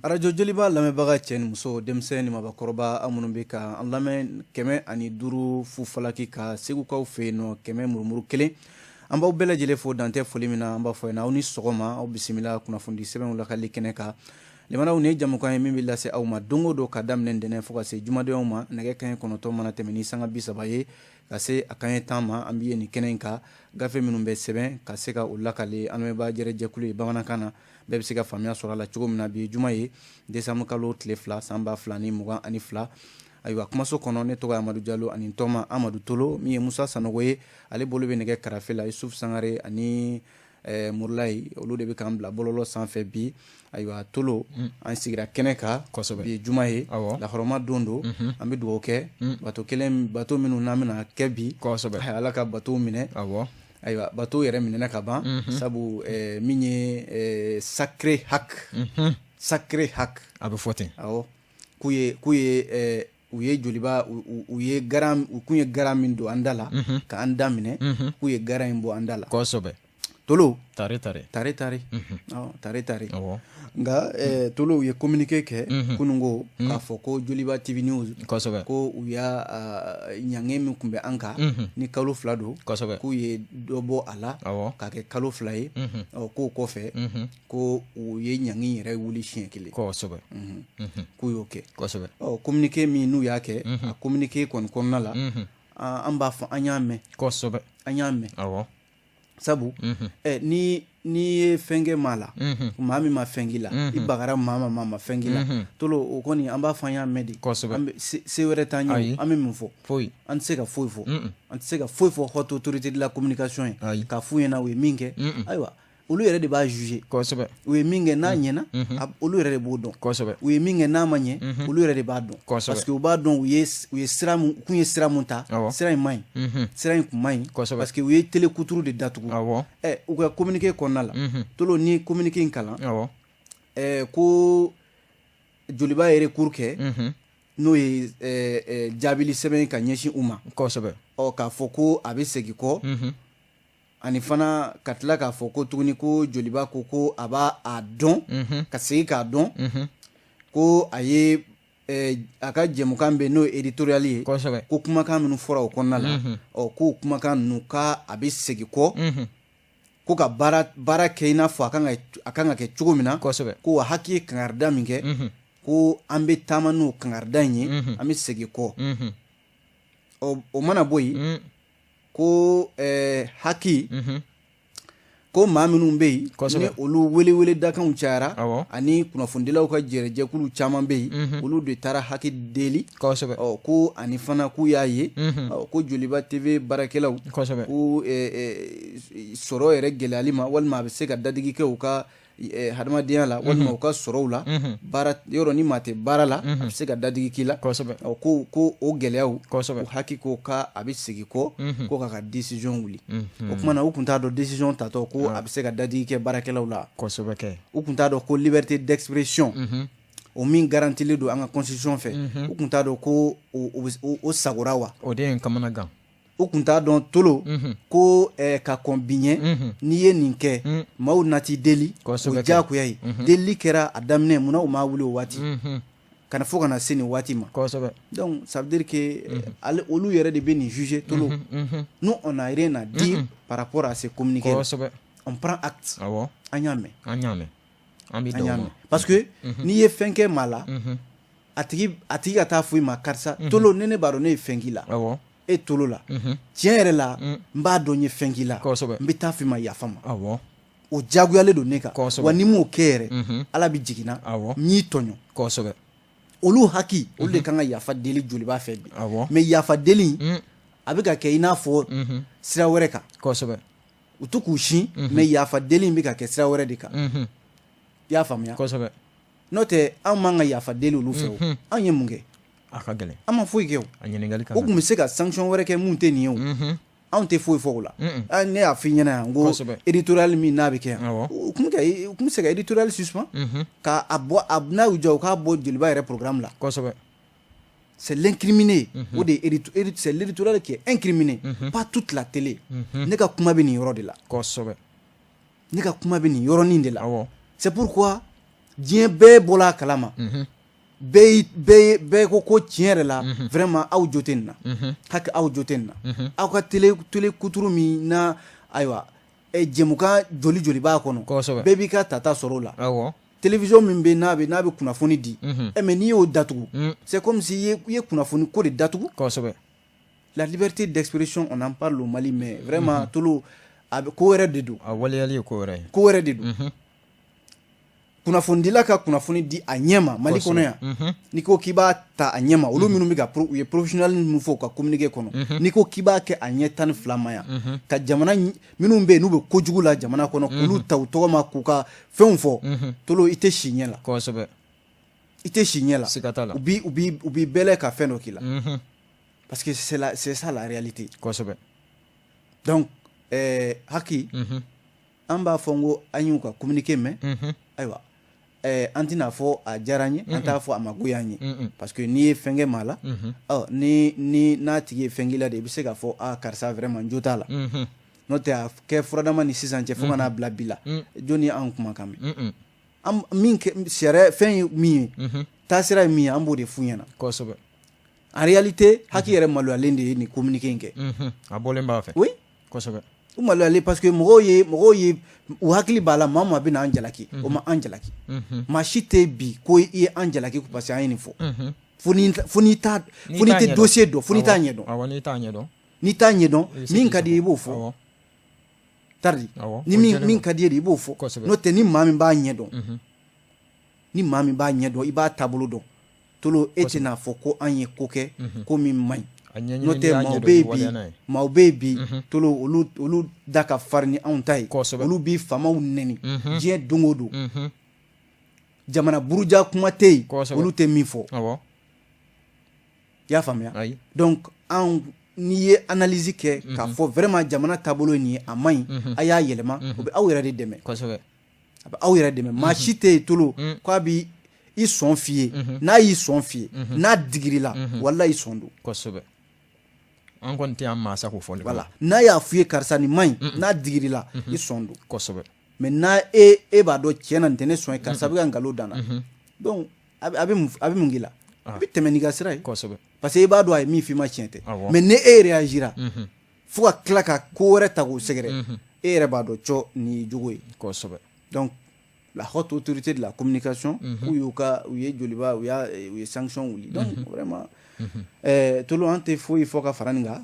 Arajo Joliba lamɛnbaga cɛ ni muso, denmisɛn ni mabakɔrɔba, aw minnu bɛ ka an lamɛn 105 fu falaki ka Segukaw fɛ yen nɔ, 100 murumuru 1, an b'aw bɛɛ lajɛlen fo dantɛ foli min na. An b'a fɔ yen, aw ni sɔgɔma, aw bisimila kunnafoni sɛbɛnw lakali kɛnɛ kan. Limanaw, nin ye jamukan ye min bɛ lase aw ma don o don, ka daminɛ ntɛnɛn fo ka se jumadonyaw ma, nɛgɛ kanɲɛ 9 mana tɛmɛ ni sanga 30 ye ka se a kanɲɛ 10 ma. An bɛ ye nin kɛnɛ in kan, gafe minnu bɛ sɛbɛn ka se ka o lakale an lamɛnbaa jɛrɛjɛkulu ye bamanankan na, bɛɛ bɛ se ka faamuya sɔrɔ a la cogo min na. Bi ye juma ye, décembre kalo tile 2, san 2022. Ayiwa, kumaso kɔnɔ, ne tɔgɔ ye Amadu Jalo ani tɔma Amadu Tolo. Min ye Musa Sanogo ye, ale bolo bɛ nɛgɛ karafe la. Yusuf Sangare ani Murulayi, olu de bɛ k'an bila bɔlɔlɔ sanfɛ bi. Ayiwa Tolo, an sigira kɛnɛ kan. Bi ye juma ye, lahɔrɔma don don. An bɛ dugawu kɛ bato kelen, bato minnu n'an bɛna kɛ bi, Ala ka bato minɛ. Ayiwa, bato yɛrɛ minɛna ka ban, sabu min ye Sacré HAC, Sacré HAC, a bɛ fɔ ten. Awɔ, k'u ye u ye Joliba, u ye garan, u kun ye garan min don an da la k'an da minɛ, k'u ye garan in bɔ an da la. Tolo. Tare tare. Tare tare, tare tare. Nka Tolo, u ye communiqué kɛ kununko k'a fɔ ko Joliba TV News, ko u y'a ɲange min tun bɛ an kan ni kalo 2 don, k'u ye dɔ bɔ a la k'a kɛ kalo 2 ye. Ɔ, k'o kɔfɛ, ko u ye ɲangi yɛrɛ wuli siɲɛ kelen. K'u y'o kɛ. Ɔ, communiqué min n'u y'a kɛ, a communiqué kɔni kɔnɔna la, an b'a fɔ an y'a mɛn. An y'a mɛn. Sabu ni n'i ye fɛn kɛ maa la, maa min ma fɛn k'i la, i bagara maa ma, maa ma fɛn k'i la, Tolo, o kɔni an b'a fɔ an y'a mɛn de. An bɛ se wɛrɛ t'an ye, an bɛ mun fɔ? Foyi. An tɛ se ka foyi fɔ. An tɛ se ka foyi fɔ Haute Autorité de la Communication ye k'a f'u ɲɛna u ye min kɛ. Ayiwa, olu yɛrɛ de b'a juger. U ye min kɛ, n'a ɲɛna, olu yɛrɛ de b'o dɔn. U ye min kɛ, n'a ma ɲɛ, olu yɛrɛ de b'a dɔn, parce que u b'a dɔn u ye sira mun, u kun ye sira mun ta, sira in man ɲi, sira in kun man ɲi, parce que u ye télé kuturu de datugu. U ka communiqué kɔnɔna la, Tolo, ni communiqué in kalan, ko Joliba ye recours kɛ, n'o ye jaabili sɛbɛn ka ɲɛsin u ma. Ɔ, k'a fɔ ko a bɛ segin kɔ, ani fana ka tila k'a fɔ ko tuguni ko Joliba ko a b'a a dɔn, ka segin k'a dɔn ko a ye a ka jɛmukan bɛ, n'o ye éditorial ye, ko kumakan minnu fɔra o kɔnɔna la, ɔ, k'o kumakan ninnu, k'a a bɛ segin kɔ, ko ka baara kɛ i n'a fɔ a kan ka kɛ cogo min na, ko wa HAC ye kangarida min kɛ, ko an bɛ taama n'o kangarida in ye, an bɛ segin kɔ. Ɔ, o mana bɔ yen, ko HAC ko maa minnu bɛ yen ni olu welewele dakanw cayara, ani kunnafonidilaw ka jɛrɛjɛkulu caman bɛ yen, olu de taara HAC deli. Ɔ, ko ani fana k'u y'a ye ko Joliba TV baarakɛlaw, ko sɔrɔ yɛrɛ gɛlɛyali ma, walima a bɛ se ka dadigi kɛ u ka hadamadenya la, walima u ka sɔrɔw la, baara yɔrɔ ni maa tɛ baara la, a bɛ se ka dadigi k'i la. Ɔ, ko o gɛlɛyaw, o HAC ko k'a bɛ segin kɔ, ko k'a ka décision wuli. O tuma na, u tun t'a dɔn décision tatɔ ko a bɛ se ka dadigi kɛ baarakɛlaw la. Kosɛbɛ kɛ. U tun t'a dɔn ko liberté d'expression, o min garantilen don an ka constitution fɛ, u tun t'a dɔn ko o sagora wa. O de ye n kamana gan. U tun t'a dɔn, Tolo, ko ka kɔn bi ɲɛ, n'i ye nin kɛ, maaw nati deli, o ye diyagoya ye. Delili kɛra a daminɛ, munna u m'a wuli o waati ka na fo ka na se nin waati ma? Donc ça veut dire que ale, olu yɛrɛ de bɛ nin juger. Tolo, nous, on n'a rien à dire par rapport à ces communiqués. On prend acte. An y'a mɛn. An y'a mɛn, an bɛ An y'a mɛn, parce que n'i ye fɛn kɛ maa la, a tigi ka taa fɔ i ma: karisa Tolo, ne b'a dɔn ne ye fɛn k'i la. E Tolo la, tiɲɛ yɛrɛ la, n b'a dɔn n ye fɛn k'i la, n bɛ taa f'i ma, yafa ma. O diyagoyalen don ne kan. Wa ni m'o kɛ yɛrɛ, Ala bɛ jigin na, n y'i tɔɲɔ. Olu HAC, olu de kan ka yafa deli Joliba fɛ bi. Mais yafa deli, a bɛ ka kɛ i n'a fɔ sira wɛrɛ kan. U to k'u sin, mais yafa deli bɛ ka kɛ sira wɛrɛ de kan. I y'a faamuya? N'o tɛ, anw man ka yafa deli olu fɛ. O, anw ye mun kɛ? A ka gɛlɛn. An ma foyi kɛ o. A ɲininkali O tun bɛ se ka sanction wɛrɛ kɛ mun tɛ nin ye. O, anw tɛ foyi fɔ o la. Ne y'a f'i ɲɛna yan ko éditorial min n'a bɛ kɛ yan, u tun bɛ se ka éditorial suspend, k'a bɔ a, n'a y'u diya, u k'a bɔ Joliba yɛrɛ programme la. C'est l'incriminé, o de ye, c'est l'éditorial qui est incriminé, pas toute la télé. Ne ka kuma bɛ nin yɔrɔ de la. Ne ka kuma bɛ nin yɔrɔnin de la. C'est pourquoi Diɲɛ bɛɛ bɔla a kalama, bɛɛ ko tiɲɛ yɛrɛ la, vraiment, aw jo tɛ nin na, HAC, aw jo tɛ nin na. Aw ka télé kuturu min na, ayiwa, jɛmukan joli joli b'a kɔnɔ, bɛɛ b'i ka tata sɔrɔ o la. Télévision min bɛ n'a bɛ kunnafoni di, mais n'i y'o datugu, c'est comme si i ye kunnafoni ko de datugu. La liberté d'expression, on en parle au Mali, mais vraiment, Tolo, a bɛ ko wɛrɛ de don. A waleyali ye ko wɛrɛ ye. Ko wɛrɛ de don. Kunnafonidila ka kunnafoni di a ɲɛ ma Mali kɔnɔ yan, n'i ko k'i b'a ta a ɲɛ ma, olu minnu bɛ ka u ye professionnel minnu fɔ u ka communiqué kɔnɔ, n'i ko k'i b'a kɛ a ɲɛ 12 ma yan, ka jamana minnu bɛ yen n'u bɛ kojugu la jamana kɔnɔ, k'olu ta u tɔgɔ ma, k'u ka fɛnw fɔ, Tolo, i tɛ si ɲɛ la. I tɛ si ɲɛ la. Siga t'a la. U bi bɛlɛ ka fɛn dɔ k'i la, parce que c'est ça la réalité. Donc HAC, an b'a fɔ n ko an y'u ka communiqué mɛn. Ayiwa, an tɛna fɔ a diyara n ye, an t'a fɔ a ma goya n ye, parce que n'i ye fɛn kɛ maa la, ɔ ni n'a tigi ye fɛn k'i la de, i bɛ se k'a fɔ: a karisa, vraiment, n jo t'a la. N'o tɛ, a kɛ furadama ni sisan cɛ, fo ka n'a bila bi la, jɔnni ye anw kumakan mɛn? An min kɛ sariya fɛn ye min ye, taasira ye min ye, an b'o de f'u ɲɛna. En réalité, HAC yɛrɛ maloyalen de ye nin communiqué in kɛ. A bɔlen b'a fɛ. Oui. U maloyalen, parce que mɔgɔw ye u hakili b'a la, maa o maa bɛ n'an jalaki, o ma an jalaki. Maa si tɛ bi ko i ye an jalaki parce que an ye nin fɔ, fo n'i t'a fo n'i tɛ dossier dɔn, fo n'i t'a ɲɛdɔn. Awɔ, n'i t'a ɲɛdɔn. N'i t'a ɲɛdɔn, min ka di i ye, i b'o fɔ tardi. Ni min ka di ye de, i b'o fɔ. N'o tɛ, ni maa min b'a ɲɛdɔn, ni maa min b'a ɲɛdɔn, i b'a taabolo dɔn, Tolo, e tɛna fɔ ko an ye ko kɛ ko min man ɲi. N'o tɛ, maaw bɛ yen bi, maaw bɛ yen bi, Tolo, olu da ka farin ni anw ta ye. Olu bi faamaw nɛni diɲɛ don o don. Jamana buruja kuma tɛ yen, olu tɛ min fɔ. I y'a faamuya? Donc anw, n'i ye analyse kɛ k'a fɔ vraiment jamana taabolo ye nin ye, a man ɲi, a y'a yɛlɛma, o bɛ aw yɛrɛ de dɛmɛ. A bɛ aw yɛrɛ dɛmɛ. Maa si tɛ yen, Tolo, k'a bi i sɔn f'i ye, n'a y'i sɔn f'i ye, n'a digir'i la, walahi, i sɔn don. Kosɛbɛ, an kɔni tɛ yan maa sa k'o fɔli. Voilà, n'a y'a f'i ye karisa nin man ɲi, n'a digir'i la, i sɔn don. Mais n'a e b'a dɔn tiɲɛ na nin tɛ ne sɔn ye, karisa bɛ ka nkalon da n na, donc a bɛ mun k'i la? I bɛ tɛmɛ n'i ka sira ye. Parce que i b'a dɔn a ye min f'i ma, tiɲɛ tɛ. Mais ni e réagira fo ka tila ka ko wɛrɛ ta k'o sɛgɛrɛ, e yɛrɛ b'a dɔn cɔ nin ye jogo ye. Donc la Haute Autorité de la Communication, k'u y'u ka u ye Joliba, u ye sanction wuli. Donc vraiment, Tolo, an tɛ foyi fɔ ka fara nin kan.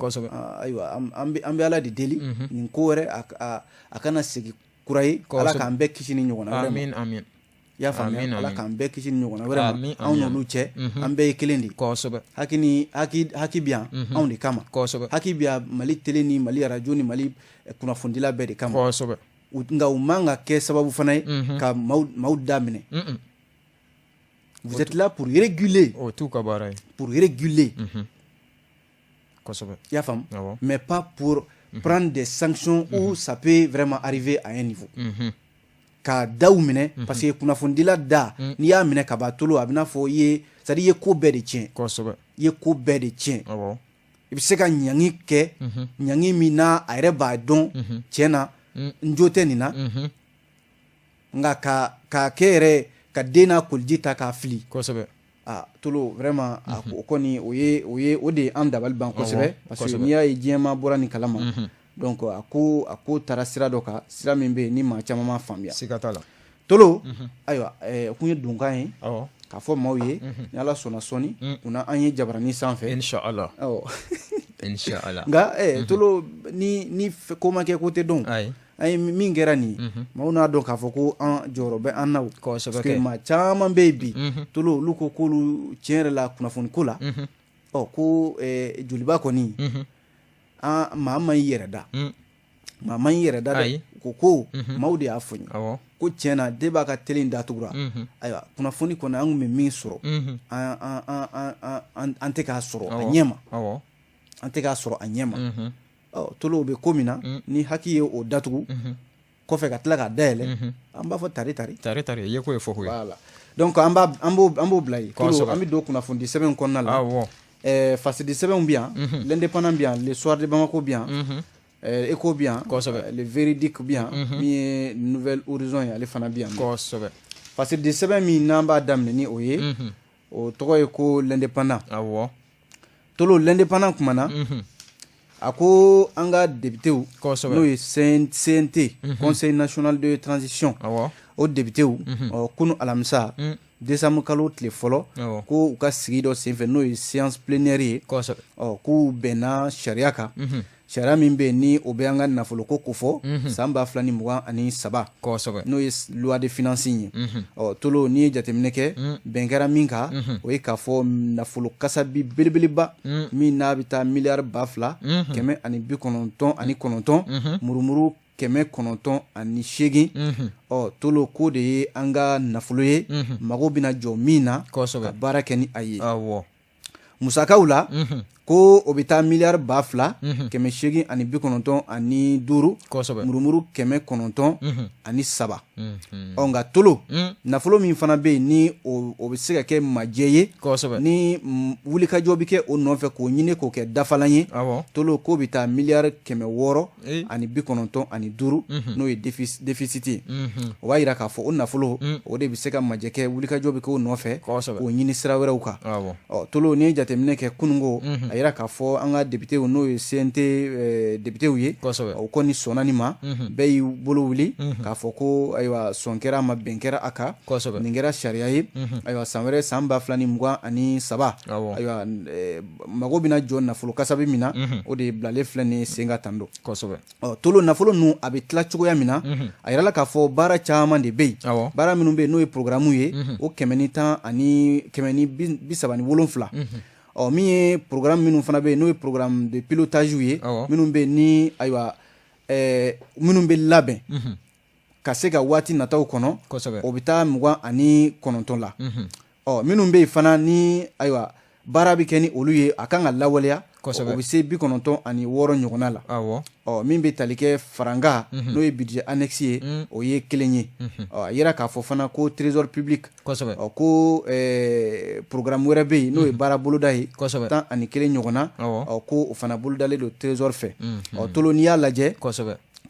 Ayiwa, an bɛ Ala de deli nin ko wɛrɛ a kana segin kura ye. Ala k'an bɛɛ kisi ni ɲɔgɔn na. Amin, amin. I y'a faamuya? Ala k'an bɛɛ kisi ni ɲɔgɔn na wɛrɛ ma. Anw n'olu cɛ, an bɛɛ ye kelen de ye. HAC ni HAC bi yan anw de kama. HAC bi yan Mali télé ni Mali radio ni Mali kunnafonidila bɛɛ de kama. Nka u man ka kɛ sababu fana ye ka maaw da minɛ. Vous êtes là pour réguler. O t'u ka baara ye. Pour réguler. I y'a faamu? Mais pas pour prendre des sanctions où ça peut vraiment arriver à un niveau ka daw minɛ, parce que kunnafonidila da, n'i y'a minɛ ka ban, Tolo, a bɛ n'a fɔ i ye, c'est à dire i ye ko bɛɛ de tiɲɛ. I ye ko bɛɛ de tiɲɛ. I bɛ se ka ɲangi kɛ, ɲangi min n'a a yɛrɛ b'a dɔn tiɲɛ na n jo tɛ nin na, nka ka k'a kɛ yɛrɛ ka den n'a koliji ta k'a fili. Ah, Tolo, vraiment, a o kɔni, o ye o de ye an dabali ban kosɛbɛ, parce que n'i y'a ye diɲɛ ma bɔra nin kalama. Donc a ko taara sira dɔ kan, sira min bɛ yen ni maa caman ma faamuya. Siga t'a la. Tolo, ayiwa, o kun ye donkan ye k'a fɔ maaw ye. Ni Ala sɔnna, sɔɔni u na an ye jabaranin sanfɛ. Inshallah. Inshallah. Nka Tolo, ni ko ma kɛ, ko tɛ dɔn. An ye min kɛra nin ye, maaw n'a dɔn k'a fɔ ko an jɔyɔrɔ bɛ an na o. Parce que maa caman bɛ yen bi, Tolo, olu ko k'olu tiɲɛ yɛrɛ la kunnafoni ko la, ɔ ko Joliba kɔni, an maa ma y'i yɛrɛ da, maa ma y'i yɛrɛ da dɛ. Ko maaw de y'a fɔ n ye ko tiɲɛ na de b'a ka télé in datugura. Ayiwa, kunnafoni kɔni, an kun bɛ min sɔrɔ, an tɛ k'a sɔrɔ a ɲɛ ma, an tɛ k'a sɔrɔ a ɲɛ ma. Ɔ Tolo, o bɛ ko min na, ni HAC ye o datugu kɔfɛ ka tila k'a dayɛlɛ, an b'a fɔ tari tari. Tari tari, ye ko ye fɔ ko ye. Voilà, donc an b'o bila yen. Tolo, an bɛ don kunnafoni sɛbɛn kɔnɔna la. Fasidi sɛbɛnw bɛ yan, L'Indépendant bɛ yan, Le Soir de Bamako bɛ yan, Echo bɛ yan, Le Véridique bɛ yan, min ye Nouvel Horizon ye, ale fana bɛ yan. Fasiridi sɛbɛn min n'an b'a daminɛ ni o ye, o tɔgɔ ye ko L'Indépendant. Tolo, L'Indépendant kumana, a ko an ka députéw, n'o ye CNT, Conseil national de transition, o députéw, ɔ kunu alamisa décembre kalo tile fɔlɔ, ko u ka sigi dɔ senfɛ, n'o ye séance plénière ye, ɔ k'u bɛnna sariya kan, sariya min bɛ yen ni o bɛ an ka nafoloko kofɔ san 2023, n'o ye loi de finance ye. Ɔ Tolo, n'i ye jateminɛ kɛ, bɛn kɛra min kan, o ye k'a fɔ nafolo kasabi belebeleba min n'a bɛ taa miliyari 2199 murumuru 908. Ɔ Tolo, k'o de ye an ka nafolo ye, mago bɛna jɔ min na ka baara kɛ ni a ye. Musakaw la, ko o bɛ taa miliyari 2895 murumuru 903. Ɔ nka Tolo, nafolo min fana bɛ yen ni o bɛ se ka kɛ majɛ ye, ni wulikajɔ bɛ kɛ o nɔfɛ k'o ɲini k'o kɛ dafalan ye, Tolo, k'o bɛ taa miliyari 695, n'o ye déficit ye. O b'a jira k'a fɔ o nafolo, o de bɛ se ka majɛ kɛ, wulikajɔ bɛ k'o nɔfɛ k'o ɲini sira wɛrɛw kan. Ɔ Tolo, n'i ye jateminɛ kɛ kununko, a yira k'a fɔ an ka députéw, n'o ye CNT députéw ye, o kɔni sɔnna nin ma. Bɛɛ y'i bolo wuli k'a fɔ ko ayiwa, sɔn kɛra a ma, bɛn kɛra a kan, nin kɛra sariya ye. Ayiwa, san wɛrɛ, san 2023, ayiwa, mago bɛna jɔ nafolo kasabi min na, o de bilalen filɛ nin sen ka tan don. Ɔ Tolo, nafolo ninnu a bɛ tila cogoya min na, a yirala k'a fɔ baara caman de bɛ yen, baara minnu bɛ yen n'o ye programme ye, o 110 ani 137. Ɔ min ye programme minnu fana bɛ yen, n'o ye programme de pilotage ye, minnu bɛ yen ni ayiwa minnu bɛ labɛn ka se ka waati nataw kɔnɔ, o bɛ taa 29 la. Ɔ minnu bɛ yen fana ni ayiwa baara bɛ kɛ ni olu ye, a kan ka lawaleya, o bɛ se 96 ɲɔgɔnna la. Ɔ min bɛ tali kɛ faranga, n'o ye budget annexe ye, o ye kelen ye. Ɔ a yira k'a fɔ fana ko trésor public, ɔ ko programme wɛrɛ bɛ yen, n'o ye baara boloda ye, 11 ɲɔgɔnna, ɔ ko o fana bolodalen don trésor fɛ. Ɔ Tolo, n'i y'a lajɛ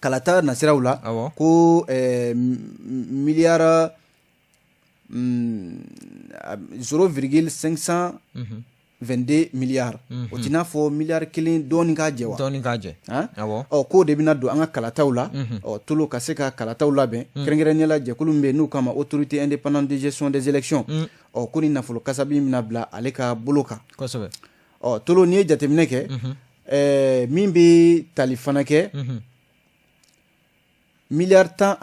kalata nasiraw la, ko miliyari 0,522 milliards, o t'i n'a fɔ miliyari kelen dɔɔni k'a jɛ wa? Dɔɔni k'a jɛ. Ɔ k'o de bɛna don an ka kalataw la. Ɔ Tolo, ka se ka kalataw labɛn, kɛrɛnkɛrɛnnenya la jɛkulu min bɛ yen n'u k'a ma Autorité indépendante de gestion des élections, ɔ ko ni nafolo kasabi bɛna bila ale ka bolo kan. Ɔ Tolo, n'i ye jateminɛ kɛ, min bɛ tali fana kɛ miliyari 13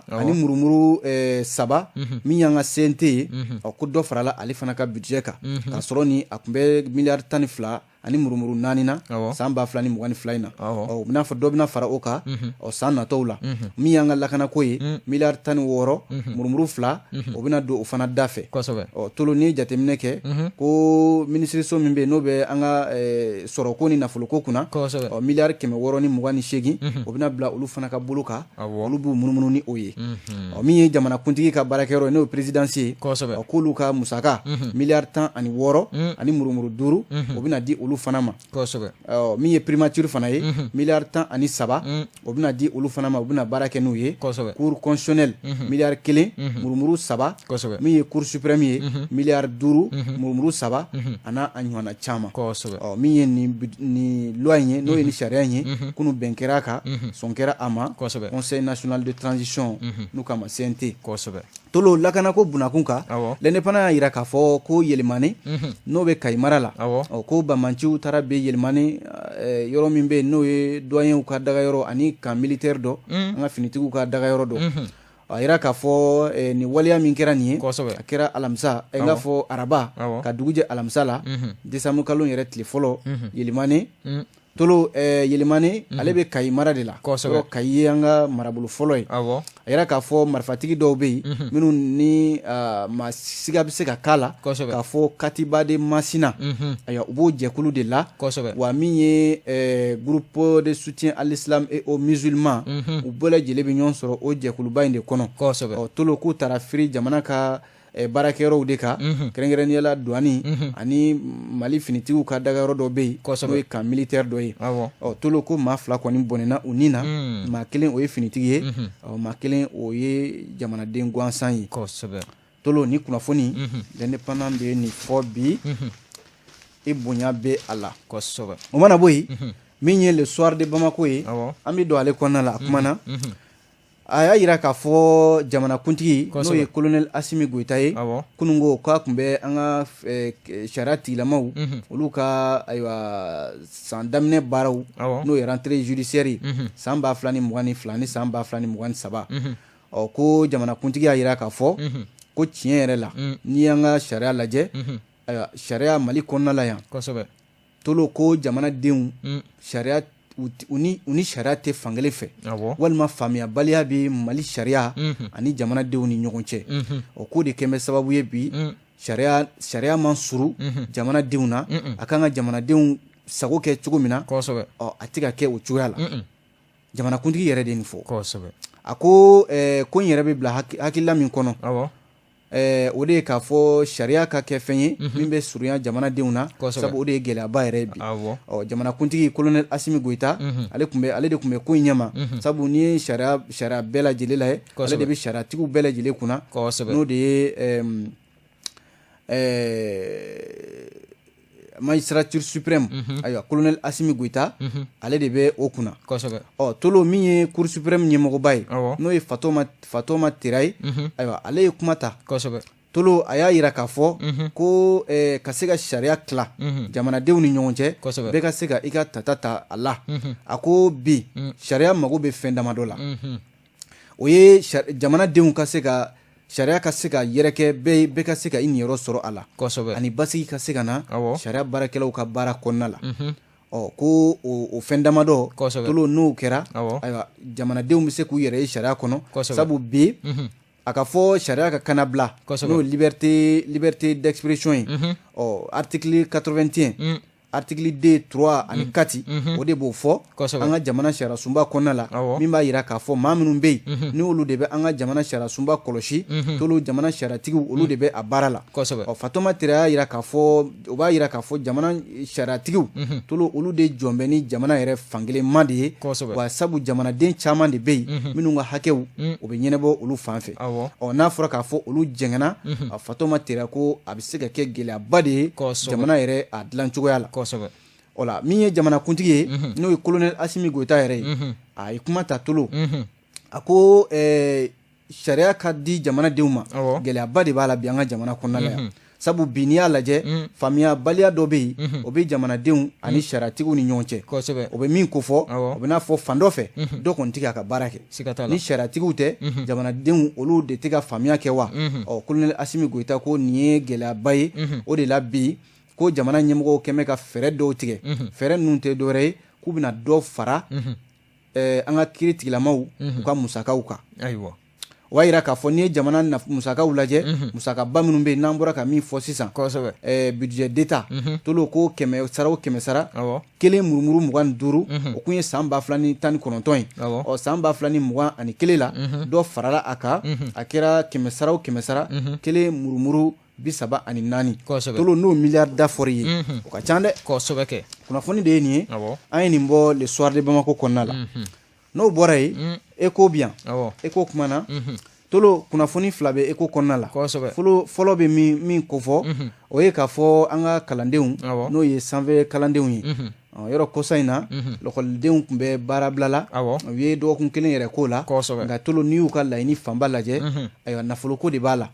ani murumuru 3, min y'an ka CNT ye, ɔ ko dɔ farala ale fana ka budget kan, k'a sɔrɔ ni a tun bɛ miliyari 12 ani murumuru 4 na san 2022 in na. Ɔ o bɛna fɔ dɔ bɛna fara o kan ɔ san natɔw la. Min y'an ka lakanako ye, miliyari 16 murumuru 2, o bɛna don o fana da fɛ. Ɔ Tolo, n'i ye jateminɛ kɛ, ko minisiriso min bɛ yen n'o bɛ an ka sɔrɔko ni nafoloko kunna, ɔ miliyari 628, o bɛna bila olu fana ka bolo kan, olu b'u munumunu ni o ye. Ɔ min ye jamanakuntigi ka baarakɛyɔrɔ ye, n'o ye présidence ye, ɔ k'olu ka musaka miliyari 16 ani murumuru 5, o bɛna di olu fana ma. Ɔ min ye primature fana ye, miliyari 13, o bɛna di olu fana ma, u bɛna baara kɛ n'u ye. Cour constitutionnelle, miliyari 1 murumuru 3. Min ye cour suprême ye, miliyari 5 murumuru 3, a n'a a ɲɔgɔnna caman. Ɔ min ye nin loi in ye, n'o ye ni sariya in ye, kunun bɛn kɛra a kan, sɔn kɛra a ma, Conseil national de transition, n'u k'a ma CNT. Tolo, lakanako bunakun kan, L'Indépendant y'a jira k'a fɔ ko Yelimane, n'o bɛ Kayi mara la, ɔ ko banbaanciw taara bin Yelimane, yɔrɔ min bɛ yen n'o ye douaniers ka dagayɔrɔ ani camp militaire dɔ, an ka finitigiw ka dagayɔrɔ dɔ. A yira k'a fɔ nin waleya min kɛra nin ye, a kɛra alamisa, n k'a fɔ araba ka dugu jɛ alamisa la, décembre kalo yɛrɛ tile fɔlɔ, Yelimane. Tolo, Yelimane ale bɛ Kayi mara de la. Kayi ye an ka marabolo fɔlɔ ye. A yira k'a fɔ marifatigi dɔw bɛ yen minnu ni maa siga bɛ se ka k'a la k'a fɔ Katiba de Masina, ayiwa, u b'o jɛkulu de la. Wa min ye groupe de soutien à l'islam et aux musulmans, u bɛɛ lajɛlen bɛ ɲɔgɔn sɔrɔ o jɛkuluba in de kɔnɔ. Ɔ Tolo, k'u taara firi jamana ka Baarakɛyɔrɔw de kan, kɛrɛnkɛrɛnnenya la douane ani Mali finitigiw ka dagayɔrɔ dɔ bɛ yen, n'o ye camp militaire dɔ ye. Ɔ, Tolo, ko maa 2 kɔni bɔnɛna u ni na. Maa kelen, o ye finitigi ye, ɔ, maa kelen, o ye jamanaden gansan ye. Tolo, ni kunnafoni, L'Indépendant de ye nin fɔ bi, i bonya bɛ a la. O mana bɔ yen, min ye Le Soir de Bamako ye, an bɛ don ale kɔnɔna la. A kumana, a y'a jira k'a fɔ jamanakuntigi, n'o ye colonel Asimi Goyita ye, kunun ko k'a tun bɛ an ka sariya tigilamaw, olu ka, ayiwa, san daminɛ baaraw, n'o ye rentrée judiciaire ye, san 2022 ni san 2023. Ɔ, ko jamanakuntigi y'a jira k'a fɔ ko tiɲɛ yɛrɛ la, n'i y'an ka sariya lajɛ, ayiwa, sariya Mali kɔnɔna la yan, Tolo, ko jamanadenw, sariya, u ni sariya tɛ fankelen fɛ, walima faamuyabaliya bɛ Mali sariya ani jamanadenw ni ɲɔgɔn cɛ. O ko de kɛn bɛ sababu ye bi, sariya man suru jamanadenw na. A kan ka jamanadenw sago kɛ cogo min na, ɔ, a tɛ ka kɛ o cogoya la. Jamanakuntigi yɛrɛ de ye nin fɔ. A ko ko in yɛrɛ bɛ bila hakilila min kɔnɔ, o de ye k'a fɔ sariya ka kɛ fɛn ye min bɛ surunya jamanadenw na, sabu o de ye gɛlɛyaba yɛrɛ ye bi. Ɔ, jamanakuntigi colonel Asimi Goyita, ale de tun bɛ ko in ɲɛma, sabu n'i ye sariya bɛɛ lajɛlen lajɛ, ale de bɛ sariyatigiw bɛɛ lajɛlen kunna, n'o de ye magistrature suprême. Ayiwa, colonel Asimi Goyita, ale de bɛ o kunna. Ɔ, Tolo, min ye cour suprême ɲɛmɔgɔba ye, n'o ye Fatoma Tera ye, ayiwa, ale ye kuma ta. Tolo, a y'a jira k'a fɔ ko ka se ka sariya tila jamanadenw ni ɲɔgɔn cɛ, bɛɛ ka se ka i ka tata ta a la. A ko bi, sariya mago bɛ fɛn damadɔ la. O ye jamanadenw ka se ka sariya ka se ka yɛrɛkɛ, bɛɛ ka se ka i niyɔrɔ sɔrɔ a la, ani basigi ka se ka na sariya baarakɛlaw ka baara kɔnɔna la. Ɔ, ko o fɛn damadɔ, Tolo, n'o kɛra, ayiwa, jamanadenw bɛ se k'u yɛrɛ ye sariya kɔnɔ, sabu bi, a ka fɔ sariya ka kannabila, n'o liberté d'expression ye, ɔ, article 81, article 2, 3 ani 4, o de b'o fɔ an ka jamana sariya sunba kɔnɔna la, min b'a jira k'a fɔ maa minnu bɛ yen, n'olu de bɛ an ka jamana sariya sunba kɔlɔsi, Tolo, jamana sariyatigiw, olu de bɛ a baara la. Ɔ, Fatoma Tera y'a jira k'a fɔ, o b'a jira k'a fɔ jamana sariyatigiw, Tolo, olu de jɔn bɛ ni jamana yɛrɛ fankelenma de ye, wa sabu jamanaden caman de bɛ yen minnu ka hakɛw o bɛ ɲɛnabɔ olu fan fɛ. Ɔ, n'a fɔra k'a fɔ olu jɛngɛnna, Fatoma Tera ko a bɛ se ka kɛ gɛlɛyaba de ye jamana yɛrɛ a dilan cogoya la. O la, min ye jamanakuntigi ye, n'o ye colonel Asimi Goyita yɛrɛ ye, a ye kuma ta. Tolo, a ko sariya ka di jamanadenw ma, gɛlɛyaba de b'a la bi an ka jamana kɔnɔna la yan, sabu bi, n'i y'a lajɛ, faamuyabaliya dɔ bɛ yen, o bɛ jamanadenw ani sariyatigiw ni ɲɔgɔn cɛ. O bɛ min ko fɔ, o bɛ n'a fɔ fan dɔ fɛ, dɔ kɔni tɛ k'a ka baara kɛ. Ni sariyatigiw tɛ, jamanadenw, olu de tɛ ka faamuya kɛ wa? Ɔ, colonel Asimi Goyita ko nin ye gɛlɛyaba ye. O de la bi, ko jamana ɲɛmɔgɔw kɛn bɛ ka fɛɛrɛ dɔw tigɛ. Fɛɛrɛ ninnu tɛ dɔwɛrɛ ye k'u bɛna dɔ fara an ka kiiri tigilamaw u ka musakaw kan. O b'a jira k'a fɔ n'i ye jamana musakaw lajɛ, musakaba minnu bɛ yen, n'an bɔra ka min fɔ sisan, budget d'État, Tolo, ko kɛmɛ sara o kɛmɛ sara, 1 murumuru 25, o kun ye san 2019 ye. Ɔ, san 2021 la, dɔ farala a kan, a kɛra kɛmɛ sara o kɛmɛ sara, 1 murumuru 34. Tolo, n'o miliyari da fɔr'i ye, o ka ca dɛ. Kosɛbɛ kɛ. Kunnafoni de ye nin ye. An ye nin bɔ Le Soir de Bamako kɔnɔna la. N'o bɔra yen, Écho bi yan. Écho kuma na, Tolo, kunnafoni fila bɛ Écho kɔnɔna la. Fɔlɔ bɛ min kofɔ, o ye k'a fɔ an ka kalandenw, n'o ye sanfɛ kalandenw ye, yɔrɔ kɔsa in na, lakɔlidenw tun bɛ baarabila la. U ye dɔgɔkun kelen yɛrɛ k'o la. Nka Tolo, n'i y'u ka laɲini fanba lajɛ, ayiwa, nafoloko de b'a la.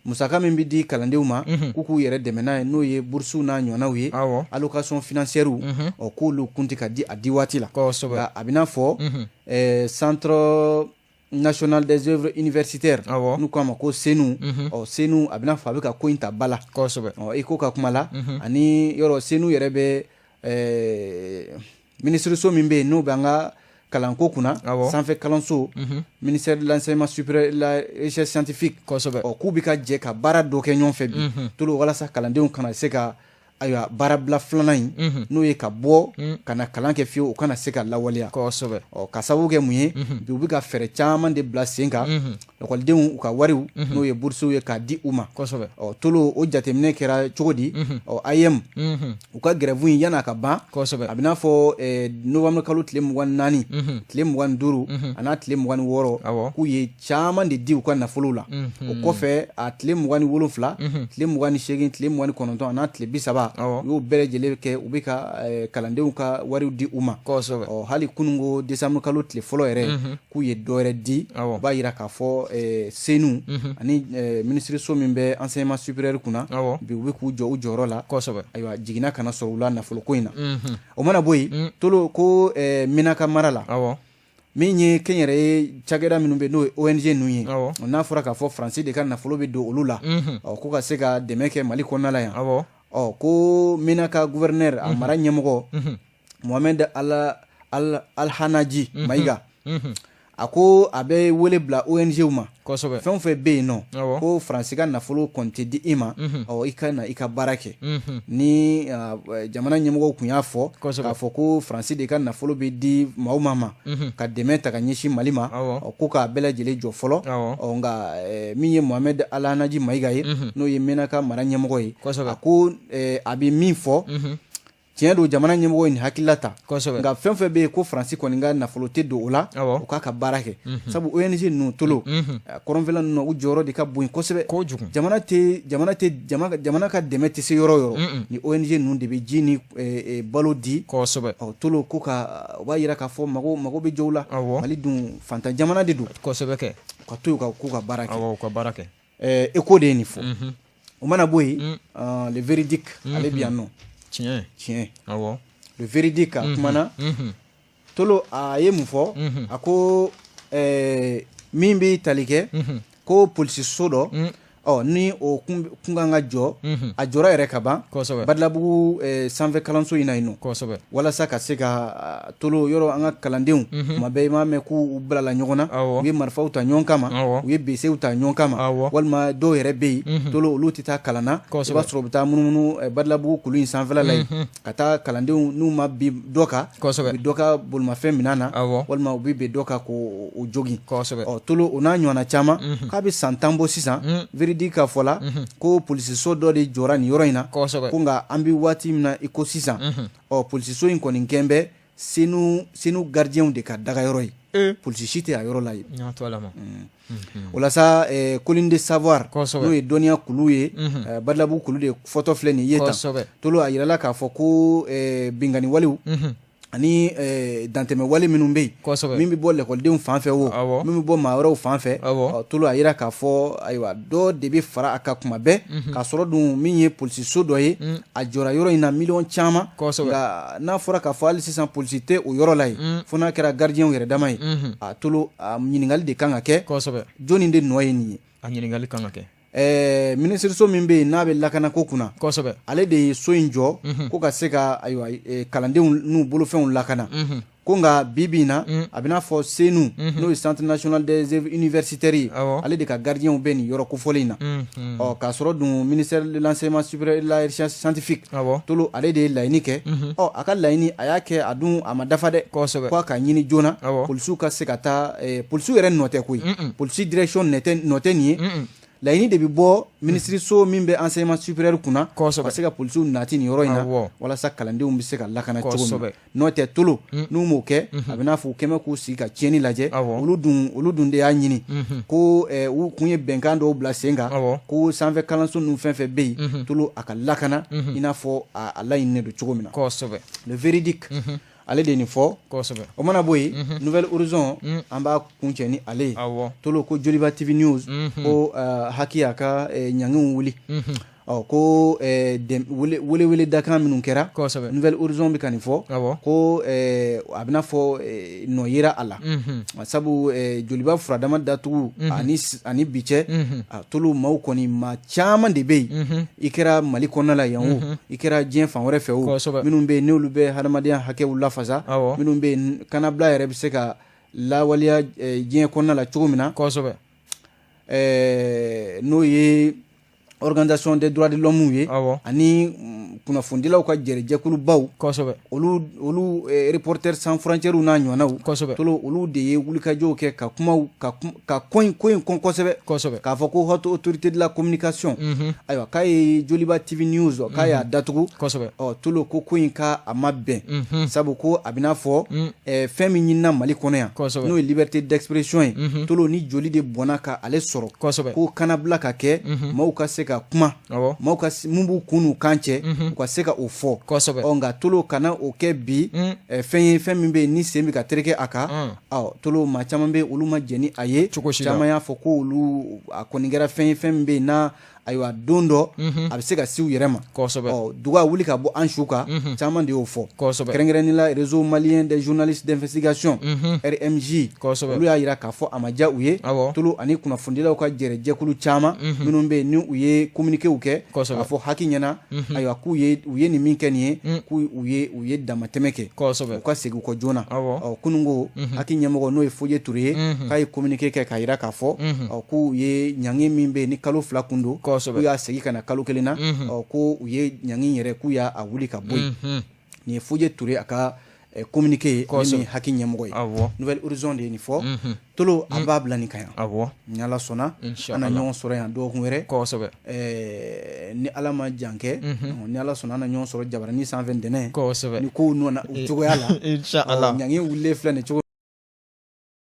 Musaka min bɛ di kalandenw ma k'u k'u yɛrɛ dɛmɛ n'a ye, n'o ye burusiw n'a ɲɔgɔnnaw ye, allocation financière, ɔ, k'olu kun tɛ ka di a di waati la. Nka a bɛ n'a fɔ Centre national des œuvres universitaires, n'u k'a ma ko CENOU, ɔ, CENOU, a bɛna fɔ a bɛ ka ko in ta ba la. Ɔ, Écho ka kuma la, ani yɔrɔ CENOU yɛrɛ bɛ minisiriso min bɛ yen, n'o bɛ an ka kalanko kunna, sanfɛ kalanso, ministère de l'Enseignement supérieur et de la Recherche scientifique, ɔ, k'u bɛ ka jɛ ka baara dɔ kɛ ɲɔgɔn fɛ bi, Tolo, walasa kalandenw kana se ka Ayiwa, baarabila filanan in, n'o ye ka bɔ ka na kalan kɛ fiyewu, o kana se ka lawaleya. Ɔ, ka sababu kɛ mun ye? Bi, u bɛ ka fɛɛrɛ caman de bila sen kan, lakɔlidenw u ka wariw, n'o ye burusiw ye, k'a di u ma. Ɔ, Tolo, o jateminɛ kɛra cogo di? Ɔ, AEEM u ka grève in, yan'a ka ban, a bɛ n'a fɔ novembre kalo tile 24, tile 25 a n'a tile 26, k'u ye caman de di u ka nafolo la. O kɔfɛ, a tile 27, tile 28, tile 29 a n'a tile 30, u y'o bɛɛ lajɛlen kɛ, u bɛ ka kalandenw ka wariw di u ma. Ɔ, hali kununko décembre kalo tile fɔlɔ yɛrɛ, k'u ye dɔ wɛrɛ di. O b'a yira k'a fɔ CENOU ani minisiriso min bɛ enseignement supérieur kunna, bi u bɛ k'u jɔ u jɔyɔrɔ la. Ayiwa, jiginna kana sɔrɔ u la nafoloko in na. O mana bɔ yen, Tolo, ko Menaka mara la, min ye kɛnyɛrɛye cakɛda minnu bɛ, n'o ye ONG ninnu ye, n'a fɔra k'a fɔ Faransi de ka nafolo bɛ don olu la, ɔ, ko ka se ka dɛmɛ kɛ Mali kɔnɔna la yan. Ɔ, ko Menaka gouverneur, a mara ɲɛmɔgɔ Mohamed Alhanaji Mayiga, a ko a bɛ wele bila ONG ma, fɛn o fɛn bɛ yen nɔ ko Faransi ka nafolo kɔni tɛ di i ma, ɔ, i ka na i ka baara kɛ. Ni jamana ɲɛmɔgɔw tun y'a fɔ k'a fɔ ko Faransi de ka nafolo bɛ di maaw ma ka dɛmɛ ta ka ɲɛsin Mali ma, ɔ, ko k'a bɛɛ lajɛlen jɔ fɔlɔ. Ɔ, nka min ye Mohamed Alhanaji Mayiga ye, n'o ye Menaka mara ɲɛmɔgɔ ye, a ko a bɛ min fɔ, tiɲɛ don, jamana ɲɛmɔgɔ ye nin hakilila ta, nka fɛn fɛn bɛ yen ko Faransi kɔni ka nafolo tɛ don o la, o k'a ka baara kɛ, sabu ONG ninnu, Tolo, kɔrɔnfɛla ninnu, u jɔyɔrɔ de ka bon kosɛbɛ. Kojugu. Jamana tɛ jamana tɛ jamana ka dɛmɛ tɛ se yɔrɔ o yɔrɔ, ni ONG ninnu de bɛ ji ni balo di. Ɔ, Tolo, ko ka o b'a yira k'a fɔ mago bɛ jɔ u la. Mali dun fantan jamana de don. Kosɛbɛ kɛ. Ka to yen k'u ka baara kɛ. Awɔ, u ka baara kɛ. ECHO de ye nin fɔ. O mana bɔ yen, Le Véridique, ale bɛ yan nɔ. Tiɲɛ. Tiɲɛ. Le Véridique a kumana, Tolo, a ye mun fɔ? A ko min bɛ tali kɛ ko polisiso dɔ, ɔ, ni o kun kan ka jɔ, a jɔra yɛrɛ ka ban Badalabugu sanfɛ kalanso in na yen nɔ, walasa ka se ka, Tolo, yɔrɔ an ka kalandenw, tuma bɛɛ i m'a mɛn k'u bilala ɲɔgɔn na, u ye marifaw ta ɲɔgɔn kama, u ye besew ta ɲɔgɔn kama, walima dɔw yɛrɛ bɛ yen, Tolo, olu tɛ taa kalan na, i b'a sɔrɔ u bɛ taa munumunu Badalabugu kulu in sanfɛla la yen, ka taa kalandenw n'u ma bin dɔ kan, u bɛ dɔ ka bolimafɛn minɛ na, walima u bɛ bin dɔ kan k'o jogin. Ɔ, Tolo, o n'a ɲɔgɔnna caman, k'a bɛ san 10 bɔ sisan, Véridique ka fɔ la, ko polisiso dɔ de jɔra nin yɔrɔ in na, ko nka an bɛ waati min na i ko sisan, ɔ, polisiso in kɔni kɛn bɛ CENOU gardienw de ka dagayɔrɔ ye, polisi si tɛ a yɔrɔ la yen. O la sa, colline de savoir, n'o ye dɔnniya kulu ye, Badalabugu kulu de fɔtɔ filɛ nin ye tan. Tolo, a yirala k'a fɔ ko binkanni walew ani dantɛmɛ wale minnu bɛ yen, min bɛ bɔ lakɔlidenw fan fɛ o, min bɛ bɔ maa wɛrɛw fan fɛ, Tolo, a yira k'a fɔ, ayiwa, dɔ de bɛ fara a kan kuma bɛɛ, k'a sɔrɔ dun min ye polisiso dɔ ye, a jɔra yɔrɔ in na miliyɔn caman, nka n'a fɔra k'a fɔ hali sisan polisi tɛ o yɔrɔ la yen, fo n'a kɛra gardienw yɛrɛ dama ye. A, Tolo, a ɲininkali de kan ka kɛ, jɔnni de nɔ ye nin ye? A ɲininkali kan ka kɛ. Minisiriso min bɛ yen n'a bɛ lakanako kunna, ale de ye so in jɔ ko ka se ka, ayiwa, kalandenw n'u bolofɛnw lakana. Ko nka bi bi in na, a bɛ n'a fɔ CENOU, n'o ye Centre national des œuvres universitaires ye, ale de ka gardienw bɛ nin yɔrɔ kofɔlen in na. Ɔ, k'a sɔrɔ dun ministère de l'enseignement supérieur et de la recherche scientifique, Tolo, ale de ye laɲini kɛ. Ɔ, a ka laɲini, a y'a kɛ, a dun a ma dafa dɛ, ko a ka ɲini joona polisiw ka se ka taa. Polisiw yɛrɛ nɔ tɛ koyi, polisi direction nɔ tɛ nin ye. Laɲini de bɛ bɔ minisiriso min bɛ enseignement supérieur kunna, ka se ka polisiw nati nin yɔrɔ in na, walasa kalandenw bɛ se ka lakana cogo min. N'o tɛ, Tolo, n'u m'o kɛ, a bɛ n'a fɔ u kɛmɛ k'u sigi ka tiɲɛni lajɛ. Olu dun de y'a ɲini ko u kun ye bɛnkan dɔw bila sen kan, ko sanfɛ kalanso ninnu fɛn fɛn bɛ yen, Tolo, a ka lakana i n'a fɔ a laɲininen don cogo min na. Le Véridique, ale de ye nin fɔ. O mana bɔ yen, Nouvel Horizon, an b'a kuncɛ ni ale ye. Tolo, ko Joliba TV News, ko HAC y'a ka ɲangiw wuli. Ɔ, ko welewele dakan minnu kɛra, Nouvel Horizon bɛ ka nin fɔ, ko a bɛna fɔ nɔ yera a la, sabu Joliba furadama datugu ani bi cɛ, a Tolo, maaw kɔni, maa caman de bɛ yen, i kɛra Mali kɔnɔna la yan o, i kɛra diɲɛ fan wɛrɛ fɛ o, minnu bɛ yen n'olu bɛ hadamadenya hakɛw lafasa, minnu bɛ yen kanabila yɛrɛ bɛ se ka lawaleya diɲɛ kɔnɔna la cogo min na, n'o ye organisation des droits de l'homme ye, ani kunnafonidilaw ka jɛrɛjɛkulubaw, olu olu Reporters sans frontières n'a ɲɔgɔnnaw, Tolo, olu de ye wulikajɔw kɛ ka kumaw ka ko in kɔn kosɛbɛ, k'a fɔ ko Haute Autorité de la communication, ayiwa, k'a ye Joliba TV News, k'a y'a datugu. Ɔ, Tolo, ko in ka a ma bɛn, sabu ko a bɛna fɔ fɛn min ɲinina Mali kɔnɔ yan, n'o ye liberté d'expression ye, Tolo, ni joli de bɔnna ka ale sɔrɔ, ko kanabila ka kɛ, maaw ka se ka kuma, maaw ka mun b'u kun n'u kan cɛ, u ka se ka o fɔ. Ɔ, nka Tolo, kana o kɛ bi fɛn ye, fɛn min bɛ yen ni sen bɛ ka tereke a kan. Ɔ, Tolo, maa caman bɛ, olu ma jɛn ni a ye. Caman y'a fɔ ko olu a kɔni kɛra fɛn ye, fɛn min bɛ yen n'a, ayiwa, don dɔ a bɛ se ka se u yɛrɛ ma. Ɔ, duga wuli ka bɔ an su kan, caman de y'o fɔ, kɛrɛnkɛrɛnnen la Réseau malien des journalistes d'investigation, RMJ. Olu y'a jira k'a fɔ a ma diya u ye, Tolo, ani kunnafonidilaw ka jɛrɛjɛkulu caman minnu bɛ yen ni u ye communiquéw kɛ k'a fɔ HAC ɲɛna, ayiwa, k'u ye u ye nin min kɛ nin ye, k'u u ye damatɛmɛ kɛ, u ka segin u kɔ joona. Ɔ, kununko HAC ɲɛmɔgɔ, n'o ye Fodé Touré ye, k'a ye communiqué kɛ k'a jira k'a fɔ, ɔ, k'u ye ɲangi min bɛ yen ni kalo 2 kun don, k'u y'a segin ka na kalo 1 na. Ɔ, ko u ye ɲangi yɛrɛ, k'u y'a wuli ka bɔ yen. Nin ye Fodé Touré a ka communiqué ye, min ye HAC ɲɛmɔgɔ ye. Nouvel Horizon de ye nin fɔ. Tolo, an b'a bila nin kan yan. Ni Ala sɔnna, an na ɲɔgɔn sɔrɔ yan dɔgɔkun wɛrɛ. Ni Ala ma jan kɛ, ni Ala sɔnna, an na ɲɔgɔn sɔrɔ jabaranin sanfɛ ntɛnɛn, ni kow nana u cogoya la. Ɲangi wulilen filɛ nin cogo.